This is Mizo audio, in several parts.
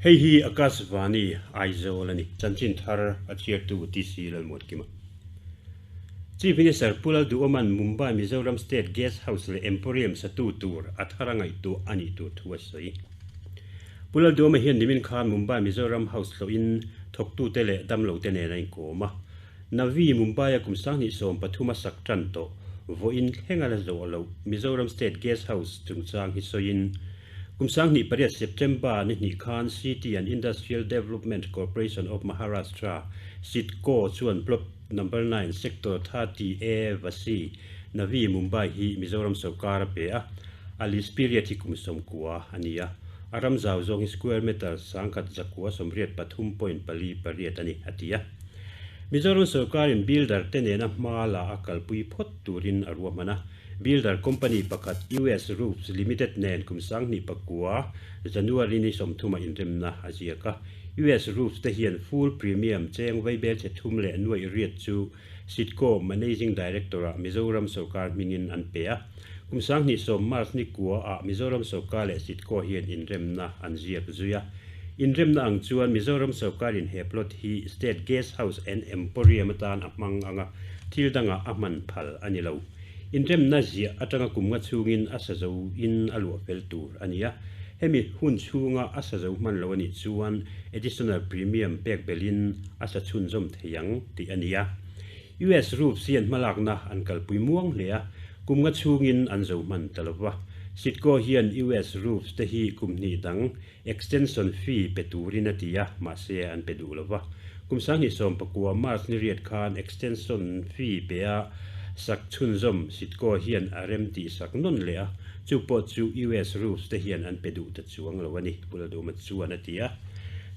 Hei hi Akashvani Aizawl a ni. Chanchin thar a chhiartu TC Lalmuankima. Chief Minister Pu Lalduhoma'n Mumbai Mizoram State Guest House leh Emporium satu tur a thar a ngaihtuah a nih tur thu a sawi. Pu Lalduhoma hian nimin khan Mumbai Mizoram House hlawhin thawktute leh damlote nen a inkawm a. Navi Mumbai-a kum 2013 a sak tan tawh vawiin thleng a la zawh loh Mizoram State Guest House chungchang hi sawiin Kum 2008 September ni hnih khan City and Industrial Development Corporation of Maharashtra, CIDCO, chuan Plot Number 9, Sector 30 A, Vashi, Navi Mumbai hi Mizoram sorkar a pe a, a lease period hi kum 90 a ni a, a ram zau zawng hi square meter 1,983.48 a ni, a ti a. Mizoram sorkarin builder te nena hma la a kalpui phawt turin a ruahman a. Builder company pakhat US Roofs Limited nen kum 2009 January ni 30 a inremna a ziak a. US Roofs te hian full premium cheng vaibel chhe thum leh nuaih riat chu CIDCO Managing Director-ah Mizoram sorkar hmingin an pe a. Kum 2010 March ni kua ah Mizoram sorkar leh CIDCO hian inremna an ziak zui a. Inremna ang chuan Mizoram sorkarin he plot hi State Guest House and Emporium atan a hmang anga thil dangah a hman phal a ni lo. Inremna ziah atanga kum nga chhungin a sa zo in a luah fel tur a ni a. Hemi hun chhunga a sa zo hman lo a nih chuan additional premium pek belhin a sa chhunzawm thei ang tih a ni a. US Roofs hian hmalakna an kalpui muang hle a, kum nga chhungin an zo hman ta lo va. CIDCO hian US Roofs te hi kum hnih dang extension fee pe turin a ti a, mahse an pe duh lo va. Kum 2019 March ni riat khan extension fee pe a sak chhunzawm CIDCO hian a rem tih sak nawn leh a, chu pawh chu US Roofs te hian an pe duh ta chuang lo a ni, Pu Lalduhma chuan a ti a.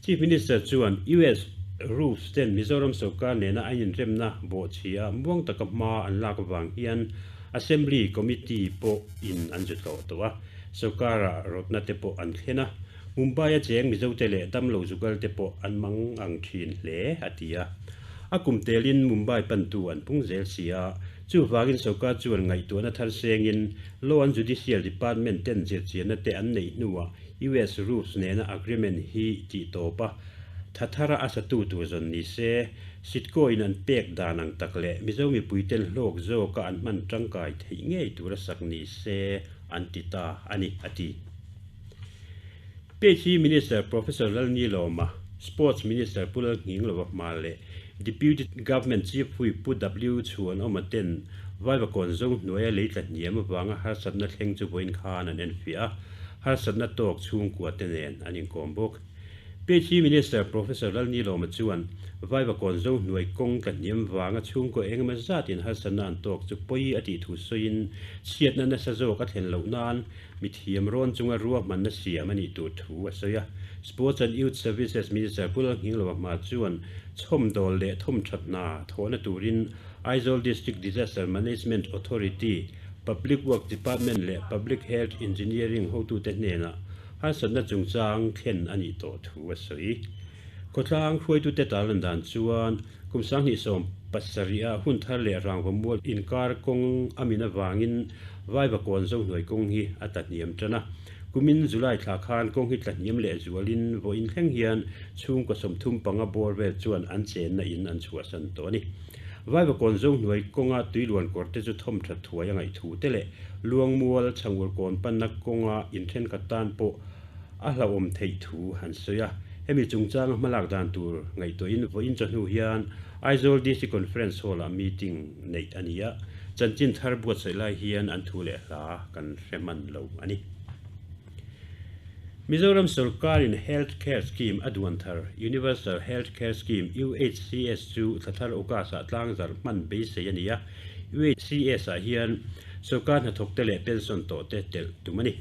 Chief Minister chuan US Roofs ten Mizoram sorkar nena an inremna bawhchhia muang taka hma an lak avang hian Assembly Committee pawh in an zu tlawh tawh a, sorkara rawtna te pawh an thlen a, Mumbai a cheng Mizote leh damlo zukal te pawh an mang ang thin hle, a ti a. A kum telin Mumbai pantu an pung zel si a, chuvangin sorkar chuan ngaihtuahna thar sengin Law and Judicial Department ten zirchianna te an neih hnuah US Roofs nena agreement hi tih tawp a, tha thara a satu tur zawn ni se, CIDCO in an pek dan ang tak leh Mizo mipuiten hlawk zawka an hman tangkai theih ngei tura sak ni se an ti ta a ni, a ti. PHE Minister Professor Lalnilawma, Sports Minister Pu Lalnghinglova hma leh Deputy Government Chief Whip Pu W Chhuanawma ten Vaivakawn zo hnuaia lei tla hniam avanga harsatna thleng chu vawiin khan an enfiah a, harsatna tawk chhungkua te nen an inkawm bawk. PHE Minister Professor Lalnilawma chuan Vaivakawn zo hnuai kawng tla hniam vanga chhungkaw engemaw zatin harsatna an tawk chu pawi a tih thu sawiin chhiatna nasa zawk a thlen loh nan mithiam rawn chunga ruahmanna siam a nih tur thu a sawi a. Sports and Youth Services Minister Pu Lalnghinglova hma chuan chhawmdawl leh thawmthat hna thawhna turin Aizawl District Disaster Management Authority, Public Works Department leh Public Health Engineering hotute hnenah harsatna chungchang thlen a nih tawh thu a sawi. Khawtlang hruaitute tarlan dan chuan kum 2017 ah hun thar leh rangva mual inkar kawng a min avangin Vaivakawn zo hnuai kawng hi a tla hniam tan a. Kumin July thla khan kawng hi tla hniam leh zualin vawiin thleng hian chhungkaw 35 bawr vel chuan an chenna in an chhuahsan tawh a ni. Vaivakawn zo hnuai kawnga tuiluan kawr te chu thawm that thuai a ngaih thu te leh Luangmual chhangur kawn panna kawnga inthenkhat tan pawh a hlauhawm theih thu an sawi a. Hemi chungchanga hmalak dan tur ngaihtuahin vawiin chawhnu hian Aizawl DC Conference Hall-ah meeting neih a ni a, chanchin thar buatsaih lai hian an thu leh hla kan hre hman lo a ni. Mizoram sorkarin Health Care Scheme a duan thar, Universal Health Care Scheme, UHCS, chu thla thar August-ah tlangzarh hman beisei a ni a, UHCS-ah hian sorkar hnathawkte leh pension tawhte telh tum a ni.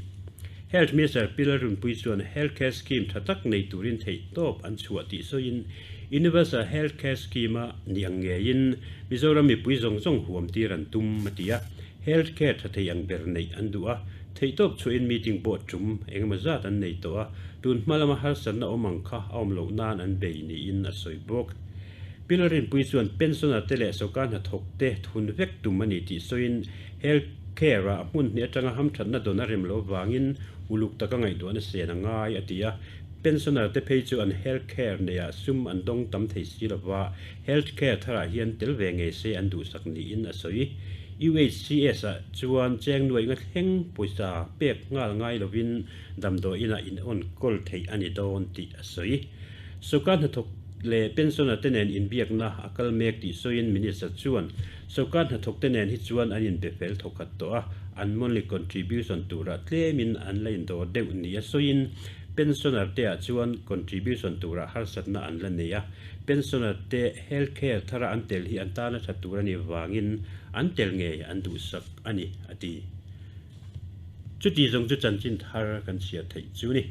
Health Minister Pi Lalrunpui chuan Health Care Scheme tha tak nei turin theihtawp an chhuah tih sawiin Universal Health Care Scheme-a ni ang ngeiin Mizoram mipui zawng zawng huam tir an tum a ti a, Health Care tha thei ang ber neih an duh a, theihtawp chhuahin meeting pawh tum engemaw zat an nei tawh a, tun hma lama harsatna awm ang kha a awm loh nan an bei niin a sawi bawk. Pi Lalrinpui chuan pensioner te leh sorkar hnathawk te thun vek tum a ni tih sawiin Health Care ah hmun hnih atanga hamthatna dawn a rem loh avangin uluk taka ngaihtuahna sen a ngai a ti a. Pensioner te phei chu an health care neiah sum an dawng tam thei si lova, health care tharah hian tel ve ngei se an duhsak niin a sawi. UHCS ah chuan cheng nuaih nga thleng pawisa pek nghal ngai lovin damdawi inah in enkawl theih a ni dawn tih a sawi. Sawrkar hnathawk leh pensioner te nen inbiakna a kal mek tih sawiin Minister chuan, Sawrkar hnathawk te nen hi chuan an inbe fel thawkhat tawh a, an monthly contribution turah tlemin an la indawr deuh nia sawiin pensioner te ah chuan contribution turah harsatna an la nei a, pensioner te health care thara an tel hi an tana tha tur a nih vangin an tel ngei an duhsak a ni, a ti. Chuti zawng chu chanchin thar kan chhiar theih chu ni.